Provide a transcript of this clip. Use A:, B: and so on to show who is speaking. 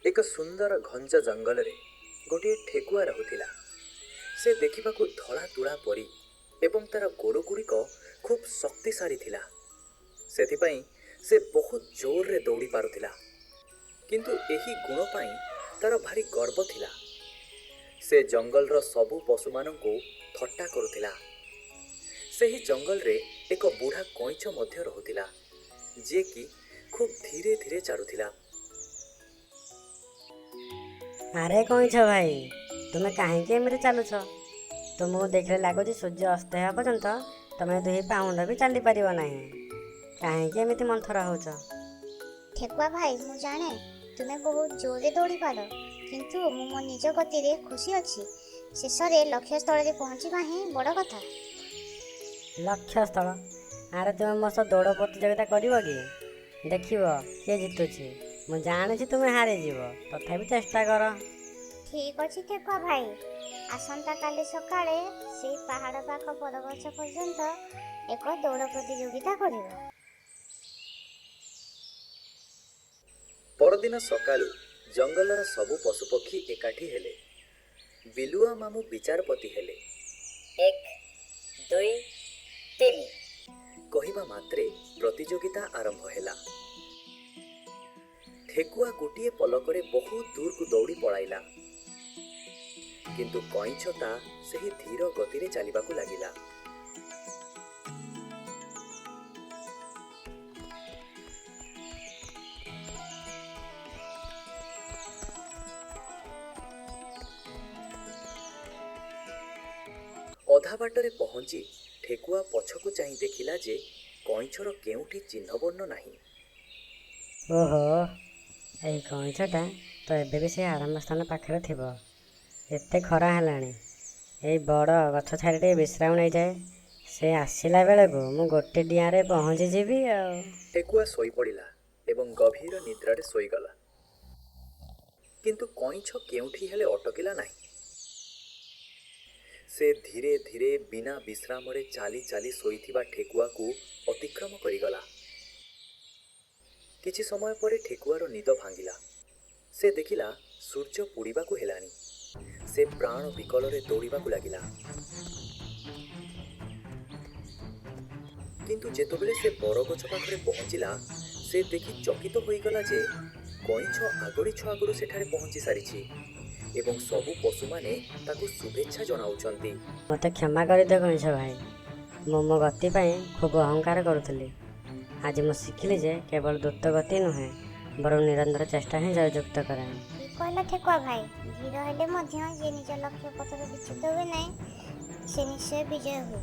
A: ଏକ ସୁନ୍ଦର ଘଞ୍ଚ ଜଙ୍ଗଲରେ ଗୋଟିଏ ଠେକୁଆ ରହୁଥିଲା। ସେ ଦେଖିବାକୁ ଧଳା ତୁଳା ପରି ଏବଂ ତା'ର ଗୋଡ଼ଗୁଡ଼ିକ ଖୁବ୍ ଶକ୍ତିଶାଳୀ ଥିଲା। ସେଥିପାଇଁ ସେ ବହୁତ ଜୋରରେ ଦୌଡ଼ି ପାରୁଥିଲା। କିନ୍ତୁ ଏହି ଗୁଣ ପାଇଁ ତା'ର ଭାରି ଗର୍ବ ଥିଲା। ସେ ଜଙ୍ଗଲର ସବୁ ପଶୁମାନଙ୍କୁ ଥଟ୍ଟା କରୁଥିଲା। ସେହି ଜଙ୍ଗଲରେ ଏକ ବୁଢ଼ା କଇଁଛ ମଧ୍ୟ ରହୁଥିଲା, ଯିଏକି ଖୁବ୍ ଧୀରେ ଧୀରେ ଚାଲୁଥିଲା।
B: ଆରେ କଇଁଛ ଭାଇ, ତୁମେ କାହିଁକି ଏମିତି ଚାଲୁଛ? ତୁମକୁ ଦେଖିଲେ ଲାଗୁଛି ସୂର୍ଯ୍ୟ ଅସ୍ତ ହେବା ପର୍ଯ୍ୟନ୍ତ ତୁମେ ଦୁଇ ପାହୁଣ୍ଡ ବି ଚାଲିପାରିବ ନାହିଁ। କାହିଁକି ଏମିତି ମନ୍ଥର ହେଉଛ?
C: ଠେକୁଆ ଭାଇ, ମୁଁ ଜାଣେ ତୁମେ ବହୁତ ଜୋରରେ ଦୌଡ଼ିପାର, କିନ୍ତୁ ମୁଁ ମୋ ନିଜ ଗତିରେ ଖୁସି ଅଛି। ଶେଷରେ ଲକ୍ଷ୍ୟସ୍ଥଳରେ ପହଞ୍ଚିବା ହିଁ ବଡ଼ କଥା।
B: ଲକ୍ଷ୍ୟସ୍ଥଳ? ଆରେ, ତୁମେ ମୋ ସହ ଦୌଡ଼ ପ୍ରତିଯୋଗିତା କରିବ କି? ଦେଖିବ କିଏ ଜିତୁଛି। ମୁଁ ଜାଣୁଛି ତୁମେ ହାରିଯିବ, ତଥାପି ଚେଷ୍ଟା କର।
C: ଠିକ୍ ଅଛି ଠେକୁଆ ଭାଇ, ଆସନ୍ତାକାଲି ସକାଳେ ସେଇ ପାହାଡ଼ ପାଖ ବରଗଛ ପର୍ଯ୍ୟନ୍ତ ଏକ ଦୌଡ଼ ପ୍ରତିଯୋଗିତା କରିବା।
A: ପରଦିନ ସକାଳୁ ଜଙ୍ଗଲର ସବୁ ପଶୁପକ୍ଷୀ ଏକାଠି ହେଲେ। ବିଲୁଆ ମାମୁଁ ବିଚାରପତି ହେଲେ।
B: 1, 2, 3।
A: କହିବା ମାତ୍ରେ ପ୍ରତିଯୋଗିତା ଆରମ୍ଭ ହେଲା। ଠେକୁଆ ଗୋଟିଏ ପଲକରେ ବହୁତ ଦୂରକୁ ଦୌଡ଼ି ପଳାଇଲା, କିନ୍ତୁ କଇଁଛ ତା ସେହି ଧୀର ଗତିରେ ଚାଲିବାକୁ ଲାଗିଲା। ଅଧା ବାଟରେ ପହଞ୍ଚି ଠେକୁଆ ପଛକୁ ଚାହିଁ ଦେଖିଲା ଯେ କଇଁଛର କେଉଁଠି ଚିହ୍ନବର୍ଣ୍ଣ ନାହିଁ।
B: ଓହୋ, ଏଇ କଇଁଛଟା ତ ଏବେ ବି ସେଇ ଆରମ୍ଭ ସ୍ଥାନ ପାଖରେ ଥିବ। ଏତେ ଖରା ହେଲାଣି, ଏଇ ବଡ଼ ଗଛ ଛାଇରେ ଟିକେ ବିଶ୍ରାମ ନେଇଯାଏ। ସେ ଆସିଲା ବେଳକୁ ମୁଁ ଗୋଟେ ଡିଆଁରେ ପହଞ୍ଚିଯିବି ଆଉ।
A: ଠେକୁଆ ଶୋଇପଡ଼ିଲା ଏବଂ ଗଭୀର ନିଦ୍ରାରେ ଶୋଇଗଲା। କିନ୍ତୁ କଇଁଛ କେଉଁଠି ହେଲେ ଅଟକିଲା ନାହିଁ। ସେ ଧୀରେ ଧୀରେ ବିନା ବିଶ୍ରାମରେ ଚାଲି ଚାଲି ଶୋଇଥିବା ଠେକୁଆକୁ ଅତିକ୍ରମ କରିଗଲା। କିଛି ସମୟ ପରେ ଠେକୁଆର ନିଦ ଭାଙ୍ଗିଲା। ସେ ଦେଖିଲା ସୂର୍ଯ୍ୟ ବୁଡ଼ିବାକୁ ହେଲାଣି। ସେ ପ୍ରାଣ ବିକଳରେ ଦୌଡ଼ିବାକୁ ଲାଗିଲା। କିନ୍ତୁ ଯେତେବେଳେ ସେ ବରଗଛ ପାଖରେ ପହଞ୍ଚିଲା, ସେ ଦେଖି ଚକିତ ହୋଇଗଲା ଯେ କଇଁଛ ଆଗରିଛ ଆଗରୁ ସେଠାରେ ପହଞ୍ଚି ସାରିଛି ଏବଂ ସବୁ ପଶୁମାନେ ତାକୁ ଶୁଭେଚ୍ଛା ଜଣାଉଛନ୍ତି।
B: ମୋତେ କ୍ଷମା କରିଦିଅ କଇଁଛ ଭାଇ, ମୁଁ ମୋ ଗତି ପାଇଁ ଖୁବ୍ ଅହଙ୍କାର କରୁଥିଲି। ଆଜି ମୁଁ ଶିଖିଲି ଯେ କେବଳ ଦ୍ରୁତ ଗତି ନୁହେଁ, ବରଂ ନିରନ୍ତର ଚେଷ୍ଟା ହିଁ ଜୟଯୁକ୍ତ କରାଏ।
C: ଠିକ୍ କହିଲ ଠେକୁଆ ଭାଇ, ଧୀର ହେଲେ ମଧ୍ୟ ଯିଏ ନିଜ ଲକ୍ଷ୍ୟ ପଥରୁ ବିଚ୍ୟୁତ ହୁଏ ନାହିଁ, ସେ ନିଶ୍ଚୟ ବିଜୟ ହୁଏ।